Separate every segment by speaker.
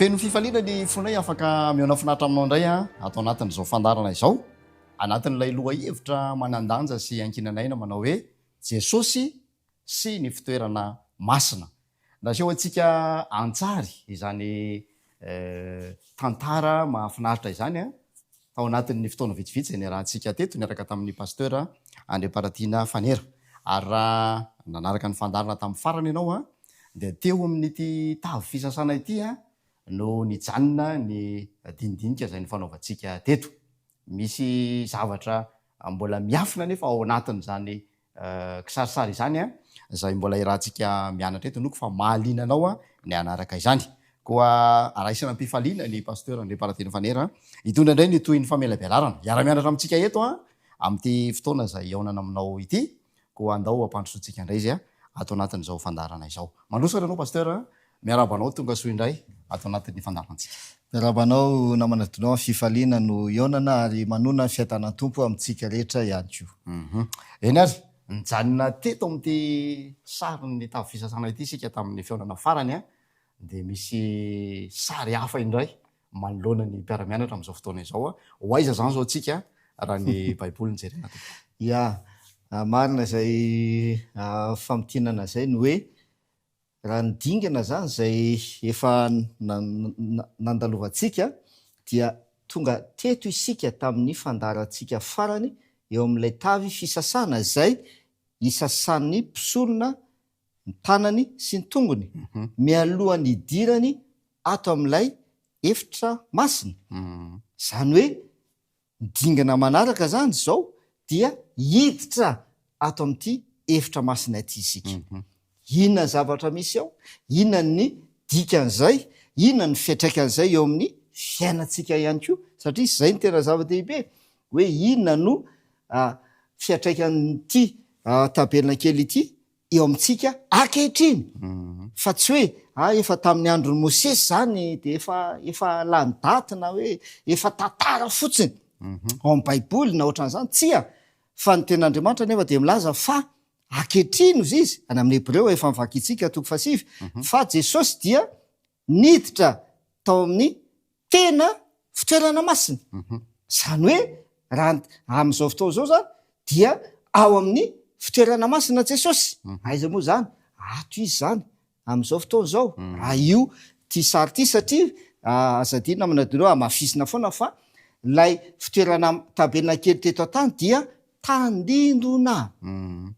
Speaker 1: Feno fifaliana ny fonay afaka mihaona finaritra aminao indray ato anatin'izao fandaharana izao, anatin'ilay lohahevitra manan-danja sy iankinan'aina manao hoe Jesosy sy ny fitoerana masina. Naseho antsika an-tsary izany tantara mahafinaritra izany tao anatin'ny fotoana vitsivitsy izay niarahantsika teto niaraka tamin'ny Pasteur Andriamparatiana Fanera. Ary raha nanaraka ny fandaharana tamin'ny farany ianao dia teo amin'ity tavy fisasana ity no nijanona ny dinidinika izay nifanaovantsika teto. Misy zavatra mbola miafina anefa ao anatin'izany Kisarisary izany izay mbola irahantsika mianatra eto noko fa mahaliana anao ny hanaraka izany. Koa raisina am-pifaliana ny Pasteur André Parateny Fanera hitondra indray ny tohin'ny famelabelarana. Hiara-mianatra amintsika eto amin'ity fotoana izay hihaonana aminao ity. Koa andao hampandrosoantsika indray izy ato anatin'izao fandaharana izao. Mandroso ary ianao Pasteur. Miarahaba anao tonga soa indray ato anatin'ny fandaharantsika.
Speaker 2: Miarahaba anao namana Dino, fifaliana no hihaonana ary manona ny fiadanan'ny Tompo amintsika rehetra ihany koa.
Speaker 1: Eny ary, nijanona teto amin'ity sarin'ny tavy fisasana ity isika tamin'ny fihaonana farany dia misy sary hafa indray manoloana ny mpiara-mianatra amin'izao fotoana izao. Ho aiza izany izao tsika raha ny Baiboly no jerena tompoko?
Speaker 2: Ya, marina izay famintinana izay ny hoe Raha ny dingana izany izay efa nandalovantsika dia tonga teto isika tamin'ny fandaharantsika farany eo amin'ilay tavy fisasana izay isasan'ny mpisorona ny tanany sy ny tongony mialohan'ny hidirany ato amin'ilay efitra masina. Izany hoe Ny dingana manaraka izany izao dia hiditra ato amin'ity efitra masina ity isika. Inona ny zavatra misy ao? Inona ny dikan'izay? Inona ny fiantraikan'izay eo amin'ny fiainantsika ihany koa? Satria izay no tena zava-dehibe, hoe inona no fiantraikan'ity tabernakely ity eo amintsika ankehitriny fa tsy hoe ah efa tamin'ny andron'i Mosesy izany dia efa efa lany daty na hoe efa tantara fotsiny ao amin'ny Baiboly na ohatran'izany, tsia, fa ny tenin'Andriamanitra anefa dia milaza fa ankehitriny hozy izy, any amin'ny Hebreo efa novakintsika toko fahasivy, fa Jesosy dia niditra tao amin'ny tena fitoerana masina. Izany hoe raha amin'izao fotoana izao izany dia ao amin'ny fitoerana masina Jesosy. Aiza moa izany? Ato izy izany amin'izao fotoana izao. Raha io ity sary ity satria aza adino namana Dino hamafisina foana fa ilay fitoerana tabernakely teto an-tany dia tandindona,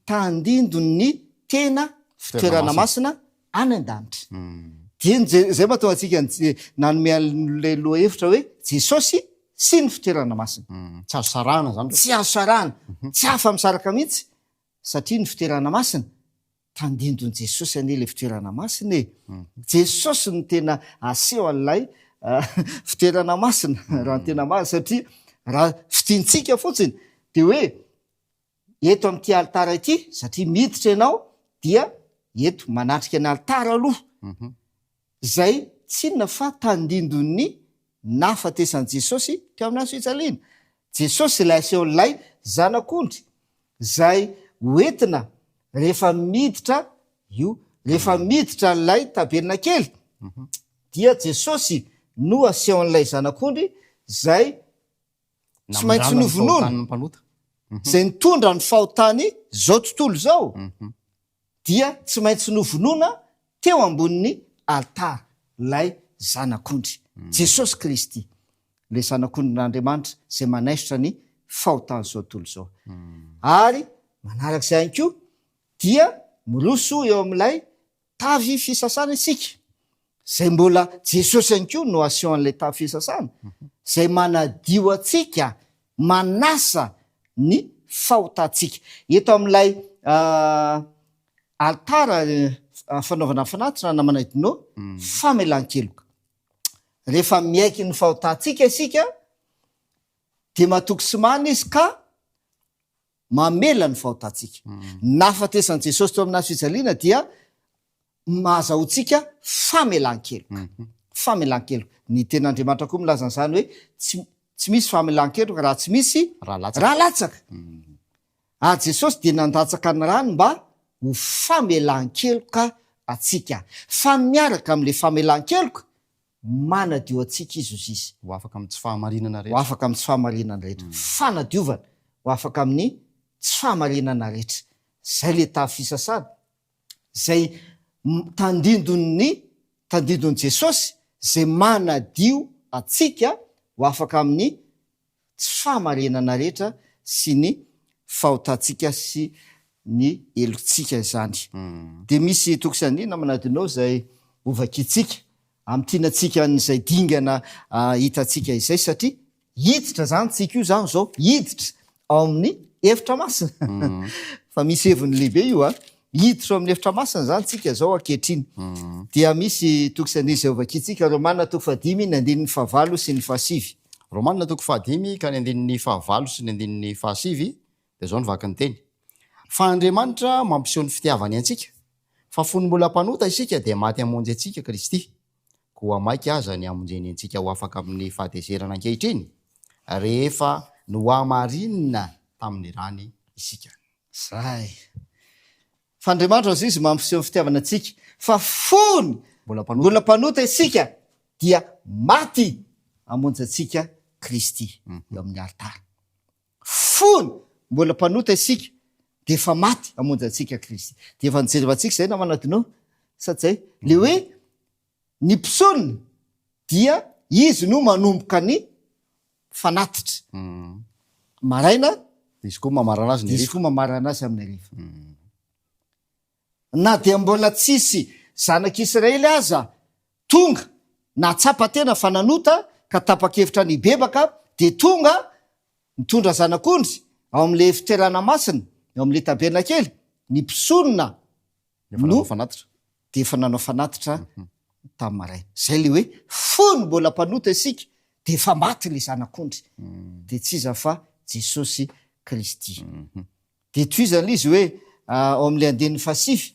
Speaker 2: tandindon'ny tena fitoerana masina any an-danitra. Dia izay mahatonga antsika nanome an'ilay lohahevitra hoe Jesosy sy ny fitoerana masina.
Speaker 1: Tsy azo sarahana izany.
Speaker 2: Tsy azo sarahana, tsy afa-misaraka mihitsy satria ny fitoerana masina, tandindon'i Jesosy anie ilay fitoerana masina e. Jesosy no tena aseho an'ilay fitoerana masina raha ny tena marina satria raha fintintsika fotsiny dia hoe Eto amin'ity alitara ity, satria miditra ianao dia eto manatrika ny alitara aloha, izay tsy inona fa tandindon'ny nahafatesan'i Jesosy teo amin'ny hazo fijaliana. Jesosy ilay asehon'ilay Zanak'ondry, izay hoentina rehefa miditra io, rehefa miditra an'ilay tabernakely, dia Jesosy no asehon'ilay Zanak'ondry izay tsy maintsy novonoina, izay nitondra ny fahotany izao tontolo izao, dia tsy maintsy novonoina teo ambonin'ny alitara ilay Zanak'ondry, Jesosy Kristy, ilay Zanak'ondrin'Andriamanitra izay manaisotra ny fahotan'izao tontolo izao. Ary manaraka izay ihany koa dia miroso eo amin'ilay Tavy fisasana isika, izay mbola Jesosy ihany koa no aseho an'ilay tavy fisasana, izay manadio antsika, manasa ny fahotantsika. Eto amin'ilay alitara fanaovana fanatitra namana Edno, famelan-keloka. Rehefa miaiky ny fahotantsika isika, dia matoky sy marina izy ka mamela ny fahotantsika. Ny nahafatesan'i Jesosy teo amin'ny hazo fijaliana dia mahazahoantsika famelan-keloka. Famelan-keloka. Ny Tenin'Andriamanitra koa milaza an'izany hoe tsy tsy misy famelan-keloka raha tsy misy
Speaker 1: Rà latsaka.
Speaker 2: rà latsaka. Ary Jesosy dia nandatsaka ny ràny mba ho famelan-keloka antsika. Fa miaraka amin'ilay famelan-keloka. Manadio antsika Izy hozy Izy.
Speaker 1: Ho afaka amin'ny tsy fahamarinana
Speaker 2: Ho
Speaker 1: rehetra.
Speaker 2: afaka amin'ny tsy fahamarinana rehetra. Fanadiovana ho afaka amin'ny tsy fahamarinana rehetra. Izay ilay tavy fisasana, izay tandindon'ny, tandindon'i Jesosy, izay manadio antsika ho afaka amin'ny tsy fahamarinana rehetra sy ny fahotantsika sy ny helotsika izany. Dia misy toko sy andininy manadinao izay hovakintsika hamintinantsika an'izay dingana hitantsika izay satria hiditra izany tsika io izany izao, hiditra ao amin'ny efitra masina. Fa misy heviny lehibe io a. Hiditra ao amin'ny efitra masina izany tsika izao ankehitriny. Dia misy toko sy andininy izay hovakintsika, Romana toko fahadimy ny andininy fahavalo sy ny fahasivy.
Speaker 1: Romana toko fahadimy ka ny andininy fahavalo sy ny andininy fahasivy dia izao no vaky ny teny, Fa Andriamanitra mampiseho ny fitiavany antsika, fa fony mbola mpanota isika dia maty hamonjy antsika Kristy, koa maika aza ny hamonjeny antsika ho afaka amin'ny fahatezerana ankehitriny, rehefa nohamarinina tamin'ny rany isika.
Speaker 2: Zay. Fa Andriamanitra hozy izy mampiseho ny fitiavana antsika, fa fony mbola mpanota isika dia maty hamonjy antsika Kristy eo amin'ny alitara. Fony mbola mpanota isika dia efa maty hamonjy antsika Kristy. Dia efa nijerevantsika izay namana Dino sa tsy zay? Le hoe ny mpisorona dia izy no manomboka ny fanatitra maraina,
Speaker 1: Izy koa mamarana azy ny
Speaker 2: dia izy
Speaker 1: hariva.
Speaker 2: koa mamarana azy amin'ny hariva. Na dia mbola tsisy zanak'Israely aza tonga nahatsapa tena fa nanota ka tapa-kevitra ny hibebaka dia tonga nitondra zanak'ondry ao amin'ilay fitoerana masina, ao amin'ilay tabernakely, ny mpisorona
Speaker 1: Efa
Speaker 2: no
Speaker 1: nanao fanatitra.
Speaker 2: dia efa nanao fanatitra tamin'ny maraina. Izay ilay hoe fony mbola mpanota isika dia efa maty ilay zanak'ondry. Dia tsy iza fa Jesosy Kristy. Dia tohizana ilay izy hoe ao amin'ilay andininy fahasivy.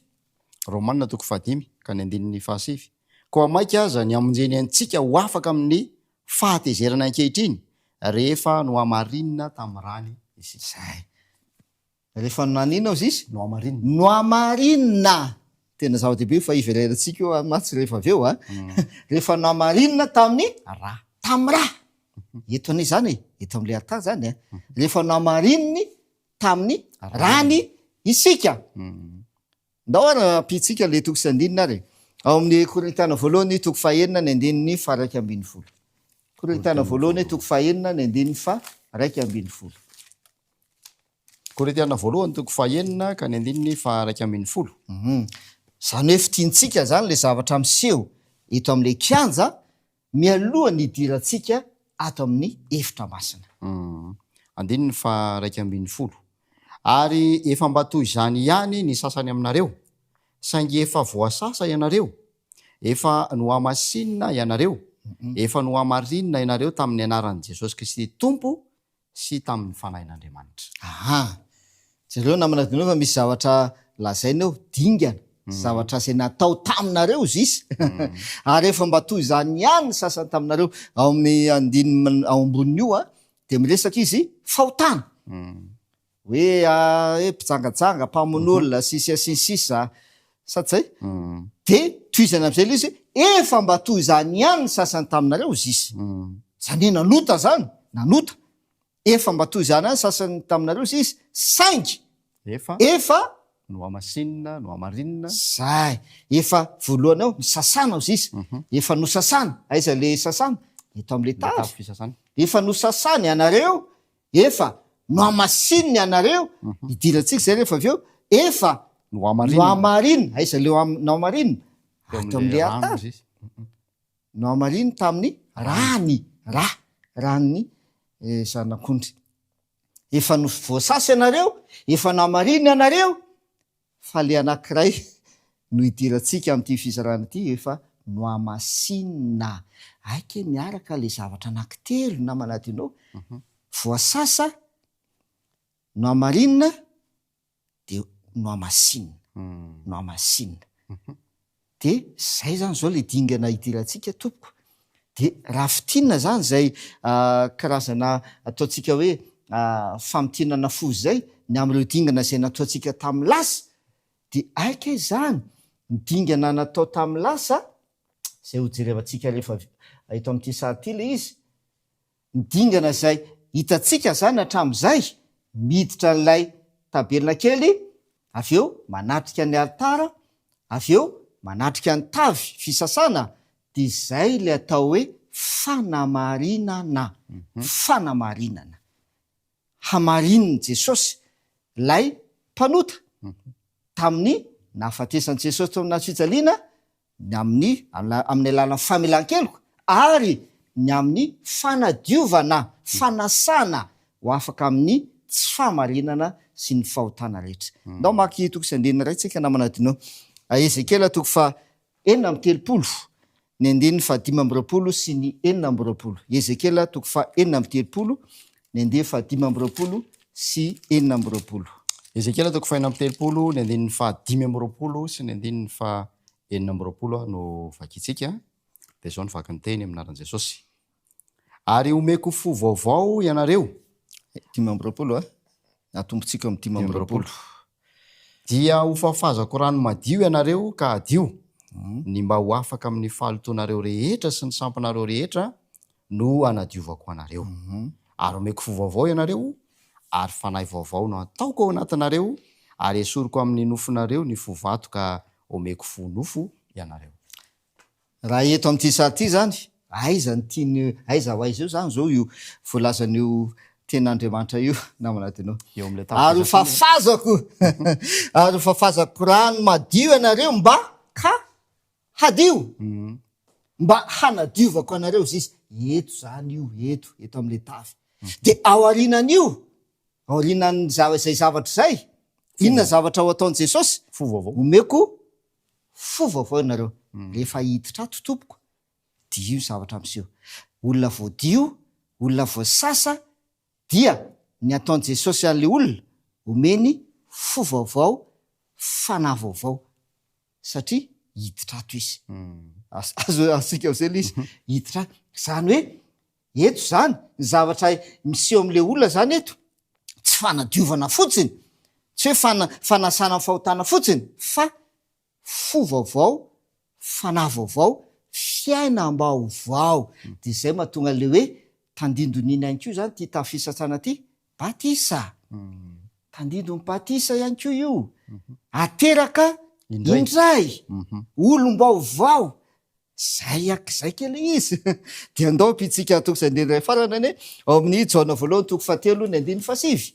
Speaker 1: Romana toko fahadimy ka ny andininy fahasivy. Koa mainka aza ny hamonjeny antsika ho afaka amin'ny fahatezerana ankehitriny rehefa nohamarinina tamin'ny rany isika.
Speaker 2: Izay. Rehefa naninona ozy izy?
Speaker 1: Nohamarinina.
Speaker 2: Nohamarinina! Tena zava-dehibe io fa hiverenantsika io mantsy rehefa avy eo a. Rehefa nohamarinina tamin'ny
Speaker 1: Rà.
Speaker 2: Tamin'ny rà. Eto anie izany e, eto amin'ilay alitara izany a. Rehefa nohamarininy tamin'ny ràny isika. Ndao ary ampiantsika ilay toko sy andininy ary e. Ao amin'ny Korintiana voalohany toko fahenina ny andininy faha-11. Korintiana voalohany toko fahenina ny andininy faha-11.
Speaker 1: Korintiana voalohany toko fahenina ka ny andininy faha-11.
Speaker 2: Izany hoe fitiantsika izany ilay zavatra miseho eto amin'ilay kianja mialoha ny hidirantsika ato amin'ny efitra masina.
Speaker 1: Andininy faha-11. Ary efa mba toy izany ihany ny sasany aminareo, saingy efa voasasa ianareo, efa nohamasinina ianareo, efa nohamarinina ianareo tamin'ny anaran'i Jesosy Kristy Tompo sy tamin'ny Fanahin'Andriamanitra.
Speaker 2: Aha. Jereo namana Dino fa misy zavatra lazaina eo, dingana, zavatra izay natao taminareo izy. Ary efa mba toy izany ihany ny sasany taminareo. Ao amin'ny andininy ao amboniny io dia miresaka izy fahotana. Hoe hoe mpijangajanga, mpamono olona, sy sy sy ny sisa. Sa tsy zay? Dia tohizana amin'izay ilay izy hoe efa mba toy izany ihany ny sasany taminareo izy. Izany hoe nanota izany, nanota. Efa mba toy izany ihany ny sasany taminareo izy, saingy
Speaker 1: Efa.
Speaker 2: efa.
Speaker 1: Nohamasinina, nohamarinina.
Speaker 2: Zay. Efa voalohany ao, nisasana ozy izy. Efa nosasana. Aiza le sasana? Eto amin'ilay
Speaker 1: Ilay
Speaker 2: tavy.
Speaker 1: tavy fisasana.
Speaker 2: Efa nosasana ianareo, efa nohamasinina ianareo, hidirantsika izay rehefa avy eo, efa
Speaker 1: Nohamarinina.
Speaker 2: nohamarinina. Aiza le nohamarinina?
Speaker 1: Teo
Speaker 2: Ato
Speaker 1: amin'ilay
Speaker 2: amin'ilay
Speaker 1: rano
Speaker 2: alitara.
Speaker 1: ozy izy.
Speaker 2: Nohamarininy tamin'ny rany, rà, ràn'ny zanak'ondry. Efa voasasa ianareo, efa namarina ianareo, fa le anankiray no idirantsika amin'ity fizarana ity, efa nohamasinina. Aika miaraka le zavatra anankitelo namana Dino, voasasa, nohamarinina, dia nohamasinina, nohamasinina. Dia zay zany zao le dingana idirantsika tompoko. Dia raha fintinina zany zay karazana ataontsika hoe famintinana fohy zay ny amin'ireo dingana izay nataontsika tamin'ny lasa, dia aika izany ny dingana natao tamin'ny lasa. Izay hojerevantsika rehefa eto amin'ity sary ity ilay izy. Ny dingana izay hitantsika izany hatramin'izay, miditra an'ilay tabernakely, avy eo manatrika ny alitara, avy eo manatrika ny tavy fisasana, dia izay ilay atao hoe fanamarinana, fanamarinana. Hamarinin'i Jesosy ilay mpanota tamin'ny nahafatesan'i Jesosy teo amin'ny hazo fijaliana, ny amin'ny amin'ny alalan'ny famelan-keloka ary ny amin'ny fanadiovana, fanasana ho afaka amin'ny tsy fahamarinana sy ny fahotana rehetra. Ndao mamaky toko sy andininy iray tsika namana Dino. Ezekiela toko faha 36, ny andininy faha 25 sy ny 26. Ezekiela toko faha 36, ny andininy faha 25 sy 26.
Speaker 1: Ezekiela toko faha 36, ny andininy faha 25 sy ny andininy faha 26 no vakintsika, dia izao no vaky ny teny amin'ny anaran'i Jesosy. Ary homeko fo vaovao ianareo.
Speaker 2: 25 a. Atombontsika amin'ny 25.
Speaker 1: Dia hofafazako rano madio ianareo ka hadio, ny mba ho afaka amin'ny fahalotoanareo rehetra sy ny sampinareo rehetra no hanadiovako anareo. Ary homeko fo vaovao ianareo, ary fanahy vaovao no hataoko ao anatinareo, ary hesoriko amin'ny nofonareo ny fo vato ka homeko fo nofo ianareo.
Speaker 2: Raha eto amin'ity sary ity izany, aiza ny tiany, aiza ho aiza eo izany izao io voalazan'io tenin'Andriamanitra io, namana Adino?
Speaker 1: Eo amin'ilay tafo
Speaker 2: Ary ho fafazako, ary ho fafazako rano madio ianareo mba ka hadio, mba hanadiovako anareo izy. Eto izany io, eto, eto amin'ilay tafy. Dia aorianan'io, aorianan'ny zava- izay zavatra izay, inona zavatra ho ataon'i Jesosy?
Speaker 1: Fo vaovao.
Speaker 2: Omeko Fo vaovao ianareo. Rehefa hiditra ato tompoko dia io ny zavatra miseho. Olona voadio, olona voasasa dia ny ataon'i Jesosy an'ilay olona, omeny fo vaovao, fanahy vaovao satria hiditra ato izy. Azo azontsika amin'izay ilay izy, hiditra ato. Izany hoe eto izany ny zavatra miseho amin'ilay olona izany eto, tsy fanadiovana fotsiny, tsy hoe fana, fanasana ny fahotana fotsiny, fa fo vaovao, fanahy vaovao, fiainam-baovao. Dia izay mahatonga an'ilay hoe tandindon'iny ihany koa izany ity tafo fisatsana ity, batisa. Tandindon'ny batisa ihany koa io. Ateraka indray, olom-baovao. Zay aky zay kely izy. Dia andao ampitsika toko sy andininy iray farany anie ao amin'ny Jaona voalohany toko fahatelo ny andininy fahasivy.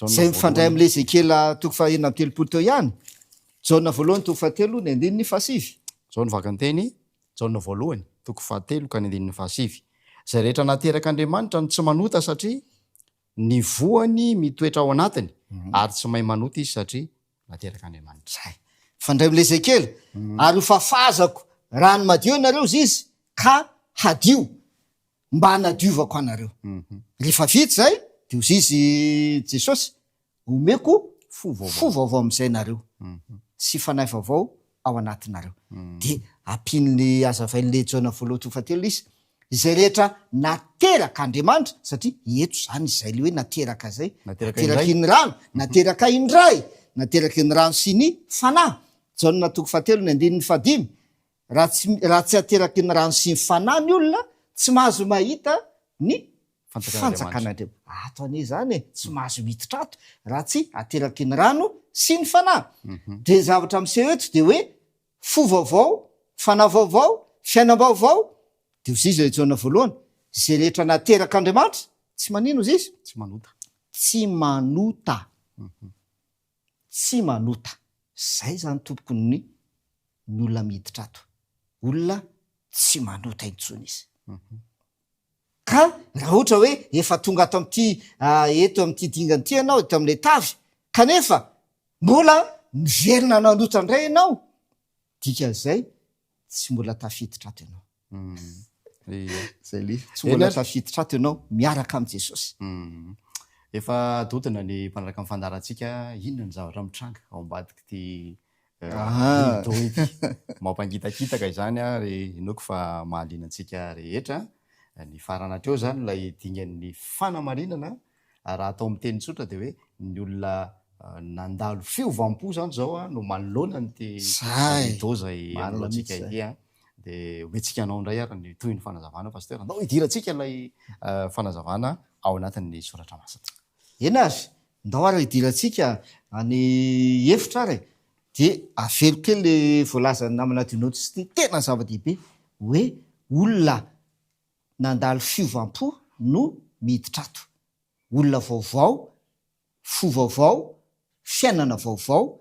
Speaker 2: Izay mifandray amin'ilay Ezekiela toko faha 36 teo ihany. Jaona voalohany toko fahatelo ny andininy fahasivy.
Speaker 1: Izao no vakin-teny, Jaona voalohany toko fahatelo ka ny andininy fahasivy. Izay rehetra naterak'Andriamanitra no tsy manota satria ny voany mitoetra ao anatiny ary tsy mahay manota izy satria naterak'Andriamanitra.
Speaker 2: Zay. Mifandray amin'ilay Ezekiela. Ary ho fafazako rano madio ianareo, hozy izy, ka hadio, mba hanadiovako anareo. Rehefa vita izay, dia hozy izy Jesosy, Omeko
Speaker 1: Fo vaovao.
Speaker 2: fo vaovao amin'izay nareo, sy fanahy vaovao ao anatinareo. Dia ampian'ilay, hazavain'ilay Jaona voalohany toko fahatelo izy, Izay rehetra nateraka Andriamanitra, satria eto izany izay ilay hoe nateraka izay,
Speaker 1: Nateraka indray.
Speaker 2: nateraky ny rano, nateraka indray, nateraky ny rano sy ny Fanahy. Jaona toko fahatelo ny andininy fahadimy, raha tsy, raha tsy ateraky ny rano sy ny Fanahy ny olona, tsy mahazo mahita ny
Speaker 1: Fanjakan'Andriamanitra.
Speaker 2: Fanjakan'Andriamanitra. Ato anie izany e, tsy mahazo miditra ato raha tsy ateraky ny rano sy ny Fanahy. Dia ny zavatra miseho eto dia hoe Fo vaovao, fanahy vaovao, fiainam-baovao, dia hozy izy Jaona voalohany, izay rehetra naterak'Andriamanitra, tsy manino hozy izy?
Speaker 1: Tsy manota.
Speaker 2: Tsy manota. Tsy manota. Izay izany tompoko ny ny olona miditra ato. Olona tsy manota intsony izy. Ka raha ohatra hoe efa tonga ato amin'ity eto amin'ity dingana ity ianao, eto amin'ilay tavy, kanefa mbola miverina nanota indray ianao, dikan'izay tsy mbola tafiditra ato ianao. Izay ilay izy, tsy mbola tafiditra ato ianao miaraka amin'i Jesosy.
Speaker 1: Efa dodona ny mpanaraka ny fandaharantsika, inona ny zavatra mitranga ao ambadik'ity Rideau ity. Mampangitakitaka izany ary inoako fa mahaliana antsika rehetra. Nifarana hatreo izany ilay dingan'ny fanamarinana. Raha atao amin'ny teny tsotra dia hoe ny olona nandalo fiovam-po izany izao no manoloana an'ity rideau izay anoloantsika ity. Dia omentsika anao indray ary ny tohin'ny fanazavana Pasteur. Andao hidirantsika ilay fanazavana ao anatin'ny soratra masina.
Speaker 2: Eny ary, ndao ary hidirantsika any efitra ary e. Dia averiko kely le voalazan'ny namana Dinotus ity, tena zava-dehibe hoe olona nandalo fiovam-po no miditra ato. Olona vaovao, fo vaovao, fiainana vaovao,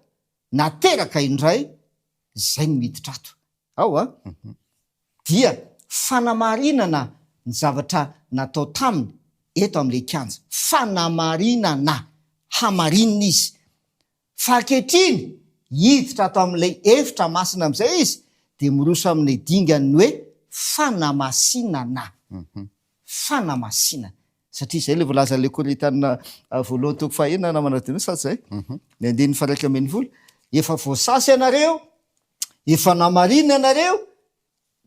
Speaker 2: nateraka indray, izay no miditra ato. Ao a! Dia fanamarinana ny zavatra natao taminy eto amin'ilay kianja. Fanamarinana! Hamarinina izy. Fa ankehitriny, hiditra ato amin'ilay efitra masina amin'izay izy, dia miroso amin'ny dingan'ny hoe fanamasinana. Fanamasinana. Satria izay ilay voalazan'ilay Korintiana voalohany toko fahenina namana Dino, sa tsy izay? Ny andininy faha 11. Efa voasasa ianareo, efa namarinina ianareo,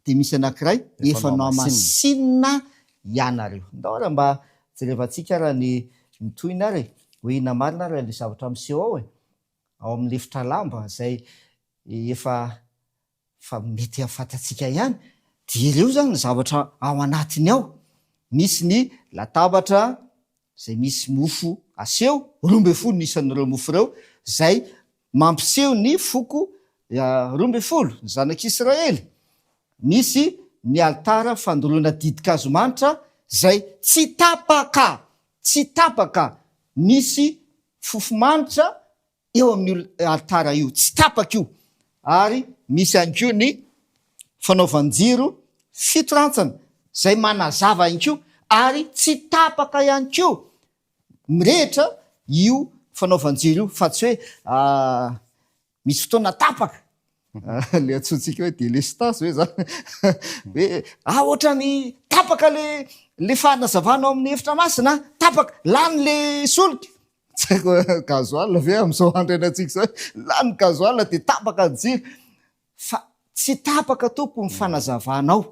Speaker 2: dia misy anankiray efa nohamasinina ianareo. Ndao ary mba jerevantsika ara ny ny tohiny ary e, hoe inona marina ary ilay zavatra miseho ao e, ao amin'ny lefitra lamba izay efa fa mety hahafantatsika ihany, dia ireo izany ny zavatra ao anatiny ao. Misy ny latabatra izay misy mofo aseho, 12 ny isan'ireo mofo ireo, izay Mampiseho ny foko 12, ny zanak'Israely. Misy ny alitara fandoroana ditin-kazo manitra izay tsy tapaka, tsy tapaka, misy fofo-manitra eo amin'io alitara io, tsy tapaka io. Ary misy ihany koa ny fanaovan-jiro fito rantsana izay manazava ihany koa ary tsy tapaka ihany koa. Mirehitra io fanaovan-jiro io fa tsy hoe misy fotoana tapaka, le antsointsika hoe délestage ve zany hoe ah ohatrany tapaka le le fanazavana ao amin'ny efitra masina, tapaka, lany le solika, tsy haiko gasoil ve amin'izao andro iainantsika izao, lany gasoil dia tapaka ny jiro. Fa tsy tapaka tompoko ny fanazavana ao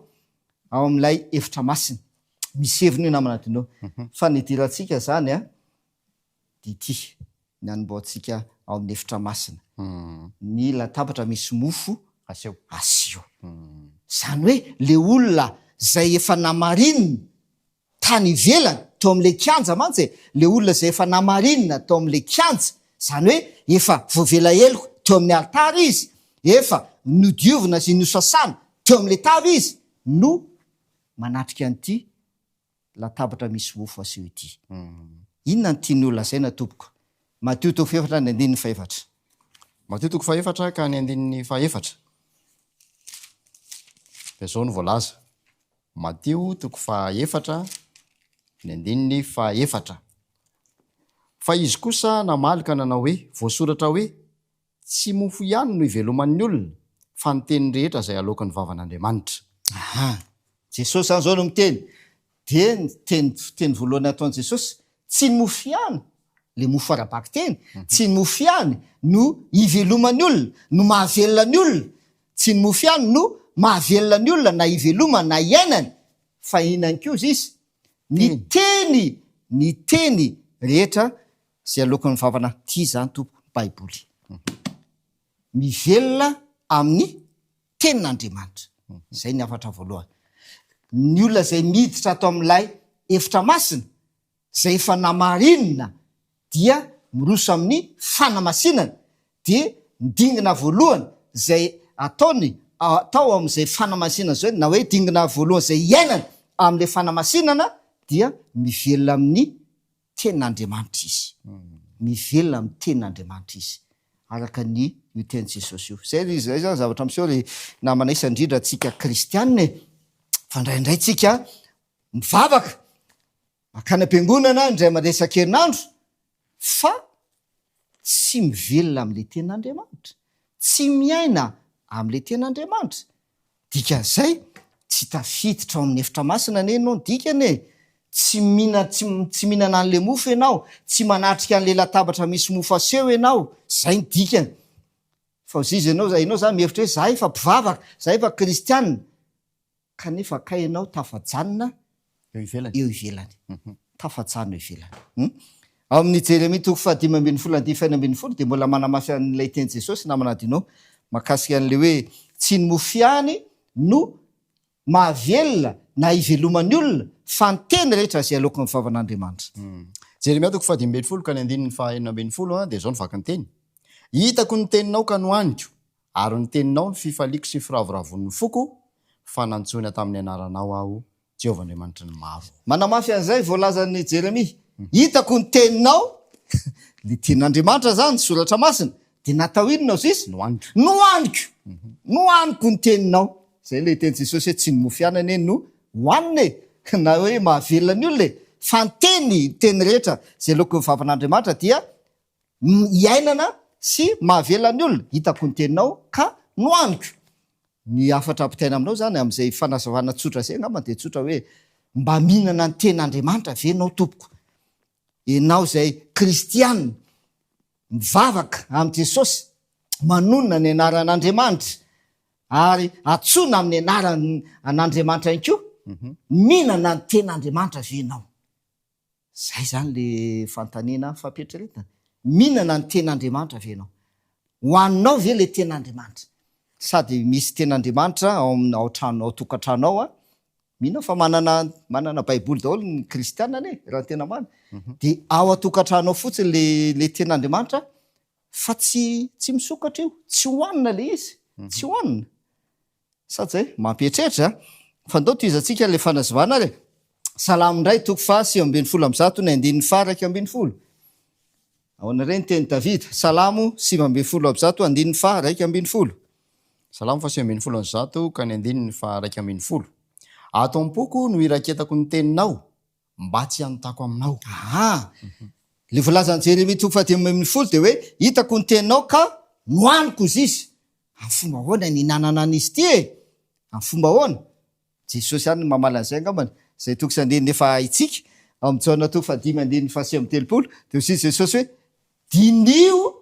Speaker 2: ao amin'ilay efitra masina. Misy heviny io namana Dino. Fa ny idirantsika izany an, dia ity, ny anombohantsika ao amin'ny efitra masina. Ny latabatra misy mofo
Speaker 1: Aseho.
Speaker 2: Aseho. Izany hoe le olona izay efa namarinina Tany ivelany, teo amin'ilay kianja mantsy e, ilay olona izay efa namarinina tao amin'ilay kianja, izany hoe efa voavela heloka teo amin'ny alitara izy, efa nodiovina sy nosasana teo amin'ilay tava izy, no manatrika an'ity latabatra misy mofo aseho ity. Inona no tiany holazaina tompoko? Matio toko fahefatra ny andininy fahefatra.
Speaker 1: Matio toko fahefatra ka ny andininy fahefatra. Dia izao no voalaza. Matio toko fahaefatra, ny andininy fahaefatra. Fa izy kosa namaly ka nanao hoe, Voasoratra hoe, Tsy mofo ihany no iveloman'ny olona, fa ny teny rehetra izay aloaky ny vavan'Andriamanitra.
Speaker 2: Aha. Jesosy izany izao no miteny. Dia ny teny, teny voalohany ataon'i Jesosy, tsy ny mofo ihany, ilay mofo ara-bakiteny, tsy ny mofo ihany no iveloman'ny olona, no mahavelona ny olona, Tsy ny mofo ihany no mahavelona ny olona na ivelomany na iainany fa inona ihany koa izy? Ny teny, ny teny rehetra izay aloaky ny vavana tia izany tompoko ny baiboly. Mivelona amin'ny tenin'Andriamanitra. Izay ny hafatra voalohany. Ny olona izay miditra ato amin'ilay efitra masina izay efa namarinina dia miroso amin'ny fanamasinana, dia ny dingana voalohany izay ataony atao amin'izay fanamasinana izay na hoe dingana voalohany izay iainany amin'ilay fanamasinana dia mivelona amin'ny tenin'Andriamanitra izy, mivelona amin'ny tenin'Andriamanitra izy araka ny io tenin'i Jesosy io. Izay ry izay zany zavatra miseho ry namana isany indrindra antsika kristianina e, fa indraindray tsika mivavaka Mankany am-piangonana indray mandeha isan-kerinandro fa tsy mivelona amin'ilay tenin'Andriamanitra. Tsy miaina amin'ilay tenin'Andriamanitra. Dikan'izay, tsy tafiditra ao amin'ny efitra masina anie ianao ny dikany e! Tsy mihina tsy tsy mihinana an'ilay mofo ianao, tsy manatrika an'ilay latabatra misy mofo aseho ianao, izay ny dikany. Fa hozy izy ianao, ianao izany mihevitra hoe za efa mpivavaka, za efa kristiana. Kanefa kay ianao tafajanona
Speaker 1: eo ivelany.
Speaker 2: Eo ivelany. Tafajanona eo ivelany. Hum. Ao amin'ny Jeremia toko fahadimy ambinifolo andininy fahenina ambinifolo dia mbola manamafy an'ilay teny Jesosy namana Dino mahakasika an'ilay hoe tsy ny mofo ihany. no mahavelona na iveloman'ny olona fa ny teny rehetra izay aloaky ny vavan'Andriamanitra.
Speaker 1: Jeremia toko faha-15 ka ny andininy faha-16 dia izao no vaky ny teny, Hitako ny teninao ka nohaniko, ary ny teninao no fifaliako sy firavoravoan'ny foko, fa nantsoina tamin'ny anaranao aho, Jehovah Andriamanitry ny maro.
Speaker 2: Manamafy an'izay voalazan'i Jeremia, Hitako ny teninao, ilay tenin'Andriamanitra izany, Soratra Masina, dia natao inona hozy izy?
Speaker 1: Nohaniko.
Speaker 2: Nohaniko! Nohaniko ny teninao. Izay ilay tenin'i Jesosy hoe tsy ny mofo ihany anie no hohanina e, na hoe mahavelona ny olona e, fa ny teny, ny teny rehetra izay aloaky ny vavan'Andriamanitra dia iainana sy mahavelona ny olona. Hitako ny teninao ka nohaniko. Ny hafatra ampitaina aminao izany amin'izay fanazavana tsotra izay angamba dia tsotra hoe mba mihinana ny tenin'Andriamanitra ve ianao tompoko? Ianao izay kristiana mivavaka amin'i Jesosy, manonona ny anaran'Andriamanitra ary antsoina amin'ny anaran'Andriamanitra ihany koa, mihinana ny tenin'Andriamanitra ve ianao? Zay zany le fanontaniana fampieritreretana. Mihinana ny tenin'Andriamanitra ve ianao? Hohaninao ve le tenin'Andriamanitra? Sady misy tenin'Andriamanitra ao amin'ny ao an-trano ao an-tokantrano ao an, mino aho fa manana manana baiboly daholo ny kristiana anie raha ny tena marina. Dia ao an-tokantrano ao fotsiny le le tenin'Andriamanitra fa tsy tsy misokatra io, tsy hohanina le izy, tsy hohanina. Sa zay? Mampieritreritra a! Fa ndao tohizantsika ilay fanazavana ary e! Salamo indray, toko faha 119 ny andininy faha 11. Ahoana re ny tenin'i Davida? Salamo 119 andininy faha 11.
Speaker 1: Salamo faha 119 ka ny andininy faha 11. Ato am-poko no iraketako ny teninao, mba tsy hanotako aminao.
Speaker 2: Aa! Ilay voalazan'i Jeremia toko faha-15 dia hoe, Hitako ny teninao ka nohaniko izy izy. Amin'ny fomba ahoana ny hinanana an'izy ity e? Amin'ny fomba ahoana? Jesosy ihany no mamaly an'izay angambany, izay toko sy andininy efa haintsika, ao amin'ny Jaona toko fahadimy andininy faha-39, dia hoy Jesosy hoe, Diniho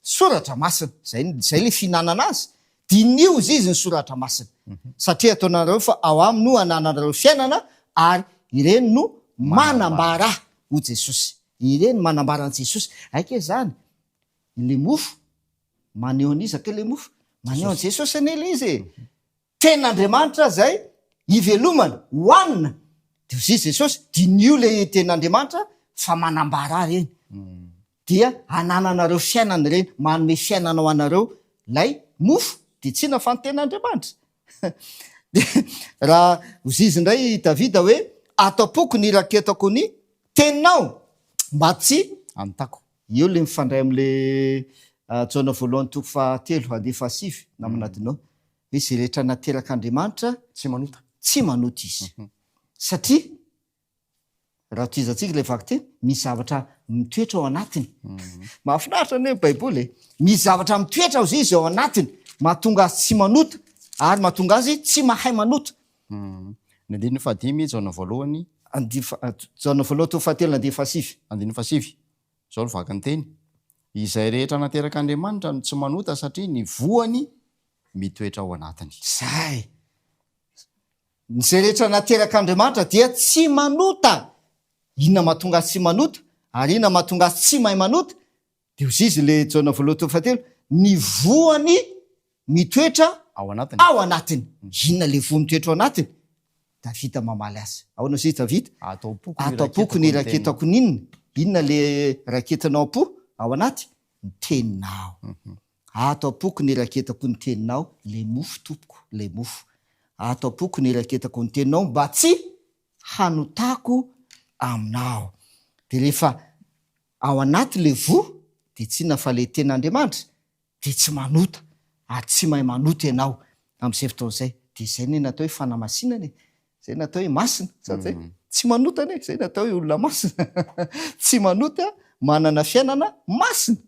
Speaker 2: Soratra Masina. Izay, izay ilay fihinanana azy. Diniho izy izy ny Soratra Masina. Satria ataonareo fa ao aminy no anananareo fiainana ary ireny no manambara ahy, hoy Jesosy. Ireny manambara an'i Jesosy. Aika izany, ilay mofo, maneho an'iza kay ilay mofo? Maneho an'i Jesosy anie ilay izy e. Tenin'Andriamanitra izay ivelomana, hohanina. Dia hoy Jesosy, diniho ilay Tenin'Andriamanitra fa manambara ahy ireny. Dia hanananareo fiainana ireny, manome fiainana ho anareo ilay mofo, dia tsy inona fa ny Tenin'Andriamanitra. Dia raha hoy izy indray i Davida hoe, ato am-poko ny iraketako ny Teninao, mba tsy
Speaker 1: Anotako.
Speaker 2: Eo ilay mifandray amin'ilay Jaona voalohany toko fahatelo andiany fahasivy, namana adinao. Hoe izay rehetra naterak'Andriamanitra
Speaker 1: Tsy manota.
Speaker 2: Tsy manota izy. Satria, raha tohizantsika ilay vakiteny, misy zavatra mitoetra ao anatiny. Mahafinaritra anie ny Baiboly e! Misy zavatra mitoetra ao izy ao anatiny, mahatonga azy tsy manota, ary mahatonga azy tsy mahay manota.
Speaker 1: Ny andininy fahadimy, Jaona voalohany.
Speaker 2: Andininy faha, Jaona voalohany toko fahatelo andininy fahasivy.
Speaker 1: Andininy fahasivy. Izao no vaky ny teny, Izay rehetra naterak'Andriamanitra no tsy manota satria ny voany mitoetra ao anatiny.
Speaker 2: Izay. Izay rehetra naterak'Andriamanitra dia tsy manota. Inona mahatonga azy tsy manota? Ary inona mahatonga azy tsy mahay manota? Dia hoy izy ilay Jaona voalohany toko fahatelo, ny voany mitoetra
Speaker 1: Ao anatiny.
Speaker 2: ao anatiny. Inona ilay voa mitoetra ao anatiny? Davida mamaly azy. Ahoana hoy izy Davida?
Speaker 1: Ato am-poko no
Speaker 2: Ato am-poko no
Speaker 1: iraketako
Speaker 2: iraketako ny inona? Inona ilay raketinao am-po? Ao anaty? Ny teninao. Ato am-poko no iraketako ny teninao, ilay mofo tompoko, ilay mofo. Ato am-poko no iraketako ny teninao mba tsy hanotako aminao. Dia rehefa ao anaty ilay voa dia tsy inona fa ilay tenin'Andriamanitra dia tsy manota ary tsy mahay manota ianao amin'izay fotoana izay. Dia izay anie no atao hoe fanamasinana e! Izay no atao hoe masina, sa tsy zay? Tsy manota anie, izay no atao hoe olona masina. Tsy manota, manana fiainana masina,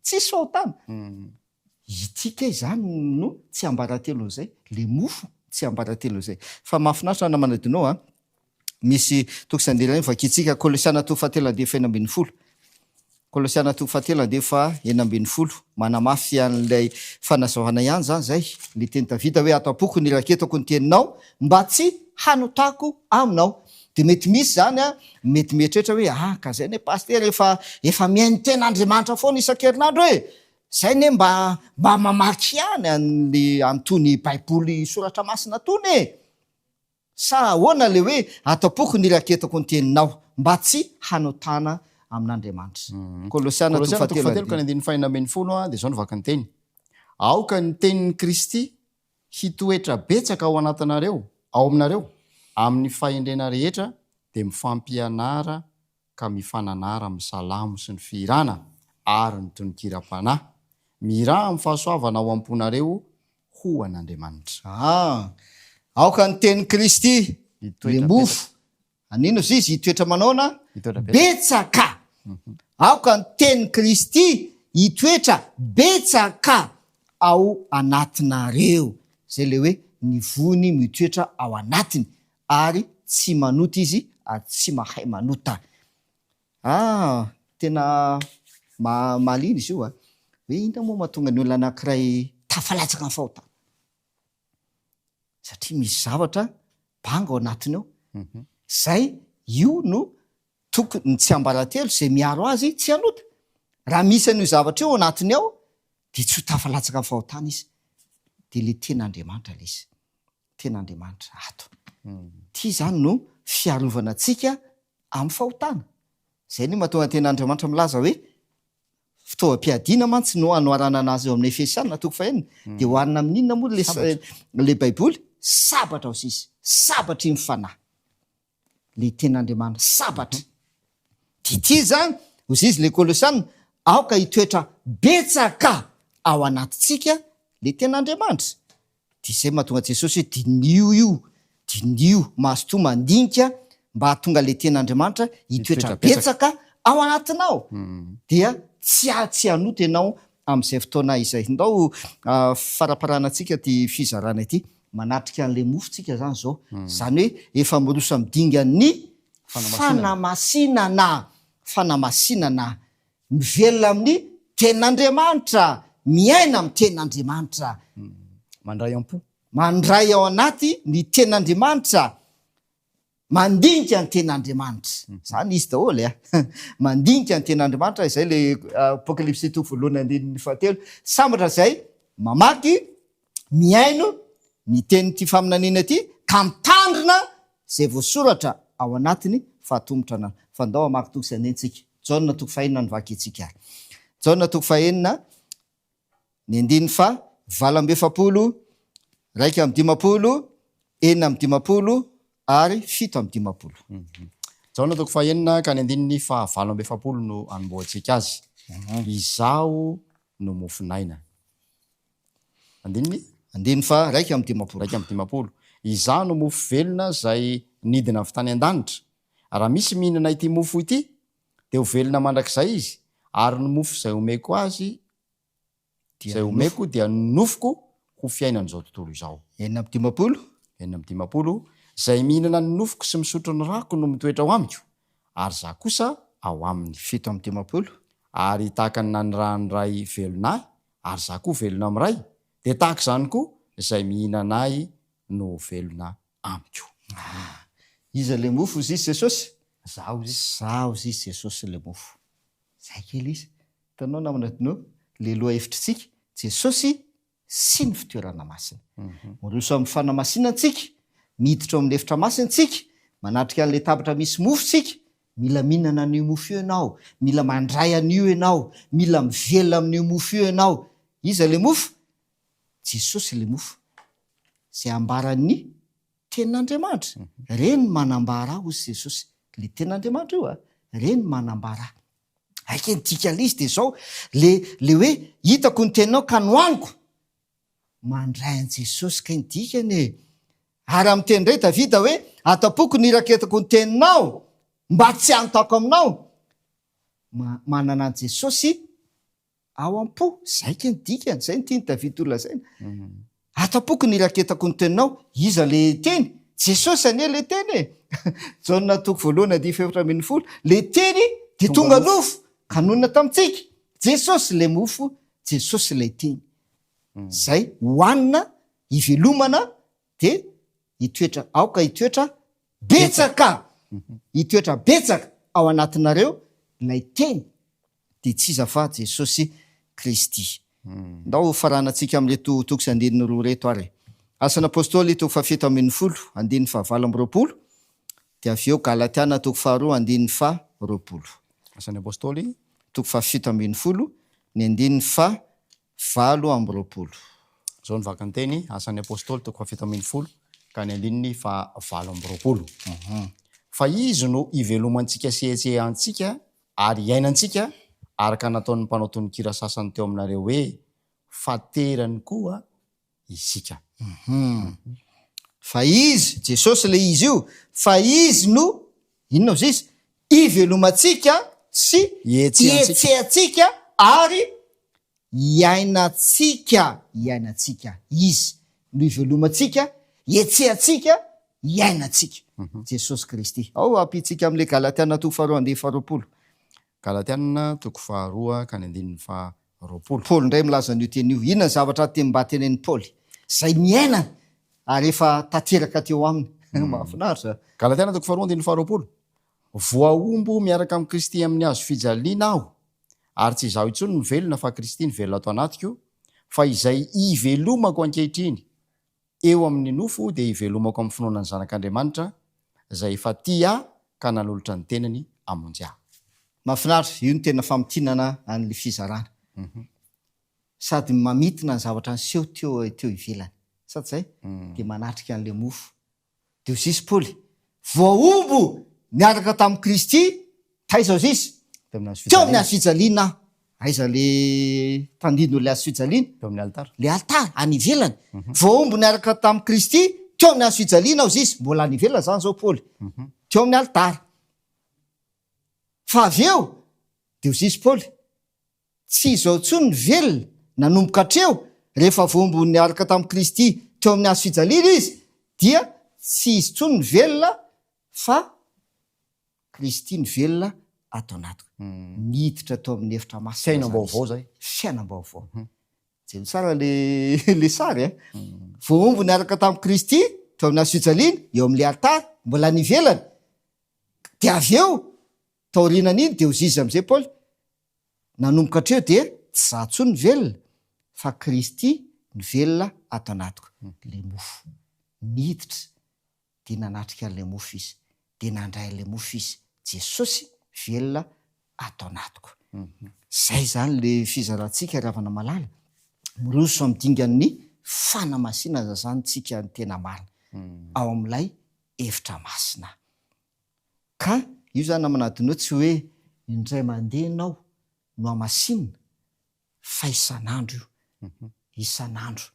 Speaker 2: tsisy fahotana. Ity kay izany no tsiambaratelon'izay, le mofo tsiambaratelon'izay. Fa mahafinaritra namana Dino a! Misy toko sy andininy iray vakintsika, Kolosiana toko fahatelo andiany faha-16. Kolosiana toko fahatelo andiany faha-16. Manamafy an'ilay fanazavana ihany izany izay, ilay tenin'i Davida hoe, Ato am-poko ny iraketako ny teninao, mba tsy hanotako aminao. Dia mety misy izany an, mety mieritreritra hoe, ah, ka izay anie pasitera efa, efa mihaino tenin'Andriamanitra foana isan-kerinandro e! Zay anie mba mba mamaky ihany an'le an'itony baiboly soratra masina tony e! Sa ahoana le hoe ato am-poko ny iraketako ny teninao mba tsy hanotana amin'Andriamanitra. Kolosiana toko
Speaker 1: Kolosiana toko
Speaker 2: fahatelo
Speaker 1: fahatelo ka ny
Speaker 2: andininy.
Speaker 1: andininy fahenina 16 dia izao no vakin'ny teny, Aoka ny tenin'i Kristy hitoetra betsaka ao anatinareo, ao aminareo, amin'ny fahendrena rehetra dia mifampianara ka mifananara amin'ny salamo sy ny fihirana ary ny tononkiram-panahy. Mihirà amin'ny fahasoavana ao am-ponareo ho an'Andriamanitra.
Speaker 2: Ah! Aoka ny tenin'i Kristy, le
Speaker 1: Hitoetra
Speaker 2: mofo,
Speaker 1: betsaka.
Speaker 2: hanino izy izy? Hitoetra manaona?
Speaker 1: Hitoetra betsaka.
Speaker 2: Betsaka! Aoka ny tenin'i Kristy hitoetra betsaka ao anatinareo. Izay ilay hoe ny voany mitoetra ao anatiny. Ary tsy manota izy ary tsy mahay manota. Ah, tena mahaliana izy io a! Hoe inona moa mahatonga ny olona anankiray tafalatsaka amin'ny fahotana? Satria misy zavatra banga ao anatiny ao. Izay io no tokony, ny tsiambaratelo izay miaro azy tsy hanota. Raha misy an'io zavatra io ao anatiny ao dia tsy ho tafalatsaka amin'ny fahotana izy. Dia ilay tenin'Andriamanitra ilay izy. Tena Andriamanitra ato. Ity izany no fiarovana antsika amin'ny fahotana. Izay no mahatonga ny tenin'Andriamanitra milaza hoe fitaovam-piadiana mantsy no anoharanana azy eo amin'ny Efesiana toko fahenina. Dia oharina amin'inona moa ilay Baiboly? Sabatra hozy izy. Sabatry ny fanahy. le tenin'Andriamanitra sabatra. Dia ity izany, hozy izy le Kolosiana, aoka hitoetra betsaka ao anatintsika le tenin'Andriamanitra. Dia izay mahatonga Jesosy hoe diniho io, diniho, mazotoa mandinika mba hahatonga le tenin'Andriamanitra hitoetra betsaka ao anatinao. Dia tsy tsy hanota ianao amin'izay fotoana izay. Ndao faramparanantsika ity fizarana ity. Manatrika an'ilay mofo tsika zany zao. Zany hoe efa miroso amin'ny dingan'ny fanamasinana. Fanamasinana. Mivelona amin'ny tenin'Andriamanitra. Miaina amin'ny tenin'Andriamanitra.
Speaker 1: Mandray am-po.
Speaker 2: Mandray ao anaty ny tenin'Andriamanitra. Mandinika ny tenin'Andriamanitra. Zany izy daholo e. Mandinika ny tenin'Andriamanitra, izay le Apokalypsy toko voalohany andininy fahatelo. Sambatra izay mamaky, mihaino ny tenin'ity faminaniana ity ka mitandrina izay voasoratra ao anatiny fa atomotra anareo. Fa ndao hamaky toko sy andininy tsika. Jaona toko fahenina no vakintsika ary. Jaona toko fahenina Ny andininy faha 48, 51, 56 ary 57.
Speaker 1: Jaona toko fahenina ka ny andininy faha 48 no anombohantsika azy. Izaho no mofon'aina. Andininy?
Speaker 2: Andininy faha 51.
Speaker 1: 51. Izaho no mofo velona izay nidina avy tany an-danitra. Raha misy mihinana ity mofo ity, dia ho velona mandrakizay izy, ary ny mofo izay omeko azy
Speaker 2: Dia
Speaker 1: izay omeko dia ny nofoko ho fiainan'izao tontolo izao.
Speaker 2: 56.
Speaker 1: 56, Izay mihinana ny nofoko sy misotro ny rako no mitoetra ao amiko, ary izaho kosa ao aminy.
Speaker 2: 57.
Speaker 1: Ary tahaka ny nanirahan'ny Ray velona ahy, ary izaho koa velona amin'ny Ray, dia tahaka izany koa izay mihinana ahy no ho velona amiko.
Speaker 2: Ah! Iza ilay mofo hozy izy Jesosy?
Speaker 1: Zaho hozy izy.
Speaker 2: Zaho hozy izy Jesosy ilay mofo. Zay kely izy. Hitanao namana Dino, ilay lohahevitritsika, Jesosy sy ny fitoerana masina. Miroso amin'ny fanamasinana tsika, miditra ao amin'ny efitra masina tsika, manatrika an'ilay tabatra misy mofo tsika, mila mihinana an'io mofo io ianao, mila mandray an'io ianao, mila mivelona amin'io mofo io ianao. Iza ilay mofo? Jesosy ilay mofo. Izay ambaran'ny Tenin'Andriamanitra. Reny manambara ahy, hozy Jesosy. Ilay Tenin'Andriamanitra io a. Reny manambara ahy. Aika ny dikan'ilay izy dia izao, le, le hoe hitako ny teninao ka nohaniko. Mandray an'i Jesosy kay ny dikany e. Ary amin'ny teny indray Davida hoe, ato am-poko ny iraketako ny teninao, mba tsy hanotako aminao. Ma, manana an'i Jesosy Ao am-po, zay kay ny dikany, zay no tian'i David ho lazaina. Ato am-poko ny iraketako ny teninao, iza le teny? Jesosy anie le teny e! Jaona toko voalohany andininy faha-14, le teny dia tonga nofo ka nonina tamintsika. Jesosy le mofo, Jesosy ilay teny. Zay hohanina, hivelomana dia hitoetra, aoka hitoetra betsaka, hitoetra betsaka ao anatinareo ilay teny. dia tsy iza fa Jesosy Kristy. Ndao ho faranantsika amin'ireto toko sy andininy roa ireto ary e. Asan'ny Apostoly toko faha-17, andininy faha-28, dia avy eo Galatiana toko faharoa andininy faha-20.
Speaker 1: Asan'ny Apostoly.
Speaker 2: Toko faha-17, ny andininy faha-28.
Speaker 1: Izao no vakin-teny, Asan'ny Apostoly toko faha-17 ka ny andininy faha-28. Fa Izy no ivelomantsika sy ihetsehantsika ary iainantsika, araka ny nataon'ny mpanao tononkira sasany teo aminareo hoe, Fa terany koa isika.
Speaker 2: Hum. Fa Izy, Jesosy ilay Izy io, fa Izy no, inona ozy Izy? Ivelomantsika sy ihetsehantsika ary iainantsika, iainantsika. Izy no ivelomantsika, ihetsehantsika, iainantsika. Jesosy Kristy. Ao ampitsika amin'ilay Galatiana toko faharoa andininy faharoapolo.
Speaker 1: Galatiana toko faharoa ka ny andininy faha 20.
Speaker 2: Paoly indray milaza an'io teny io. Inona ny zavatra te mba tenenin'i Paoly? Izay niainany ary efa tanteraka teo aminy. Mahafinaritra.
Speaker 1: Galatiana toko faharoa andininy faharoapolo, Voahombo miaraka amin'i Kristy amin'ny hazo fijaliana aho, ary tsy izaho intsony no velona fa Kristy no velona ato anatiko, fa izay ivelomako ankehitriny eo amin'ny nofo dia ivelomako amin'ny finoana ny Zanak'Andriamanitra, izay efa tia ahy ka nanolotra ny tenany hamonjy ahy.
Speaker 2: Mahafinaritra, io no tena famintinana an'ilay fizarana. Sady mamintina ny zavatra niseho teo teo ivelany. Sa tsy izay? Dia manatrika an'ilay mofo. Dia hoy izy Paoly, voahombo niaraka tamin'i Kristy, taiza hoy izy?
Speaker 1: Teo amin'ny hazo
Speaker 2: Teo amin'ny
Speaker 1: fijaliana.
Speaker 2: hazo fijaliana aho. Aiza le tandindon'ilay hazo fijaliana?
Speaker 1: Teo amin'ny alitara.
Speaker 2: Le alitara, any ivelany. Voahombo niaraka tamin'i Kristy teo amin'ny hazo fijaliana hoy izy. Mbola any ivelany izany izao Paoly. Teo amin'ny alitara. Fa avy eo, dia hoy izy Paoly, Tsy izao intsony ny velona, nanomboka hatreo, rehefa voahombo niaraka tamin'i Kristy teo amin'ny hazo fijaliana izy, dia tsy izy intsony ny velona fa Kristy no velona ato anatiko. Niditra tao amin'ny efitra masina izany izy.
Speaker 1: Fiainam-baovao izay.
Speaker 2: Fiainam-baovao. Jereo tsara le le sary a. Voahombo niaraka tamin'i Kristy teo amin'ny hazo fijaliana, eo amin'ilay alitara, mbola any ivelany. Dia avy eo, taorianan'iny dia hozizy amin'izay Paoly, Nanomboka hatreo dia tsy za tsony ny velona fa Kristy no velona ato anatiko. Le mofo. Niditra dia nanatrika an'ilay mofo izy. Dia nandray an'ilay mofo izy. Jesosy velona ato anatiko. Zay zany le fizarantsika ry havana malala. Miroso amin'ny dingan'ny fanamasinana zany tsika ny tena marina. Ao amin'ilay efitra masina. Ka io zany namana adinoa tsy hoe indray mandeha enao no hamasinina fa isan'andro io, isan'andro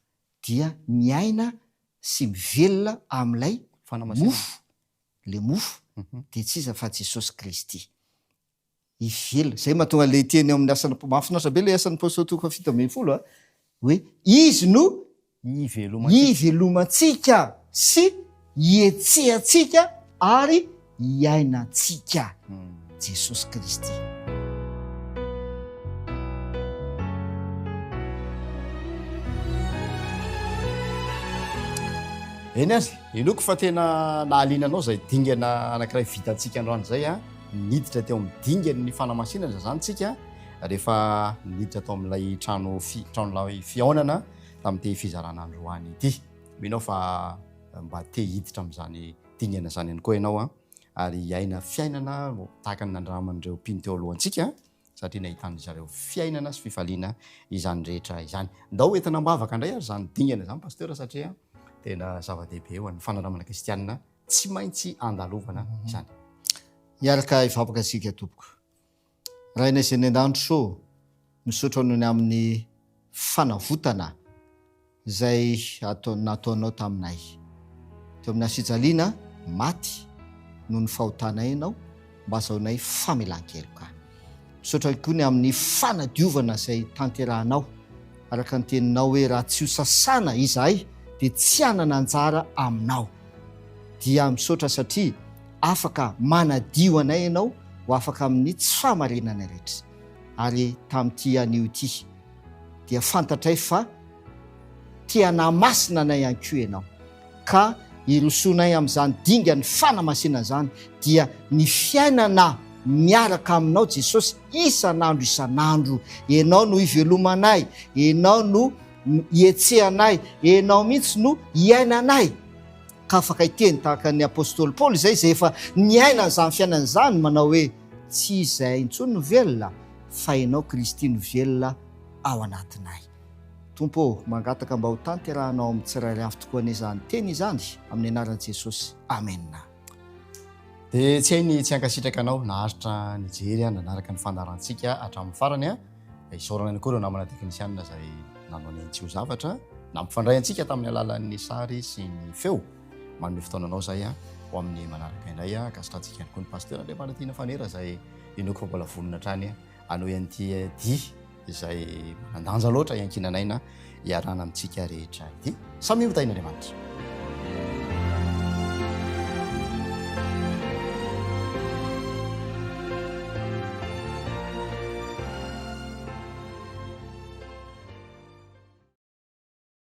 Speaker 2: dia miaina sy mivelona amin'ilay mofo, le mofo dia tsy iza fa Jesosy Kristy. Ivelona. Izay mahatonga ilay teny ao amin'ny asan'ny mahafinaritra be ilay asan'ny Apostoly toko faha-17 a, hoe izy no ivelomantsika sy ihetsehantsika ary iainantsika. Jesosy Kristy.
Speaker 1: Eny ary, inoako fa tena nahaliana anao izay dingana anankiray vitantsika androany izay a. Niditra teo amin'ny dingan'ny fanamasinana izany tsika rehefa niditra tao amin'ilay trano fi, tranolay fihaonana tamin'ity fizarana androany ity. Mino aho fa mba te hiditra amin'izany dingana izany ihany koa ianao an, ary hiaina fiainana tahaka ny nandraman'ireo mpino teo alohantsika satria nahitan'ny zareo fiainana sy fifaliana izany rehetra izany. Ndao entina am-bavaka indray ary izany dingana izany Pasteur satria tena zava-dehibe ho an'ny fanandramana kristianina Tsy maintsy andalovana izany.
Speaker 2: Hiaraka hivavaka isika tompoko. Rainay izay any an-danitra ô, misaotra noho ny amin'ny fanavotana izay atao nataonao taminay. Teo amin'ny hasijaliana, maty noho ny fahotanay ianao mba hazahoanay famelan-keloka. Misaotra koa ny amin'ny fanadiovana izay tanterahanao, araka ny teninao hoe raha tsy ho sasana izahay dia tsy hanana anjara aminao. Dia misaotra satria afaka manadio anay ianao ho afaka amin'ny tsy fahamarinana rehetra. Ary tamin'ity anio ity dia fantatray fa te hanamasina anay ihany koa ianao. Ka hirosoanay amin'izany dingan'ny fanamasinana izany dia ny fiainana. miaraka aminao Jesosy isan'andro isan'andro. Ianao no ivelomanay, Ianao no ihetsehanay, Ianao mihitsy no iainanay. Ka afaka hiteny tahaka ny apostoly Paoly izay, izay efa niaina an'izany fiainana izany, manao hoe, Tsy izahay intsony no velona, fa Ianao Kristy no velona ao anatinay. Tompo ô, mangataka mba ho tanterahanao amin'ny tsirairay avy tokoa anie izany teny izany, amin'ny anaran'i Jesosy. Amena.
Speaker 1: Dia tsy hay ny tsy hankasitraka anao naharitra nijery nanaraka ny fandaharantsika hatramin'ny farany. Isaorana ihany koa ireo namana teknisianina izay nanao ny ainy tsy ho zavatra, nampifandray antsika tamin'ny alalan'ny sary sy ny feo. Manome fotoana anao izahay ho amin'ny manaraka indray. Ankasitrahantsika ihany koa ny Pasteur Andriamanantiana Fanera izay inoako fa mbola vonona hatrany hanohy an'ity dia izay manan-danja loatra iankinan'aina iarahana amintsika rehetra ity. Samia ho tahin'Andriamanitra.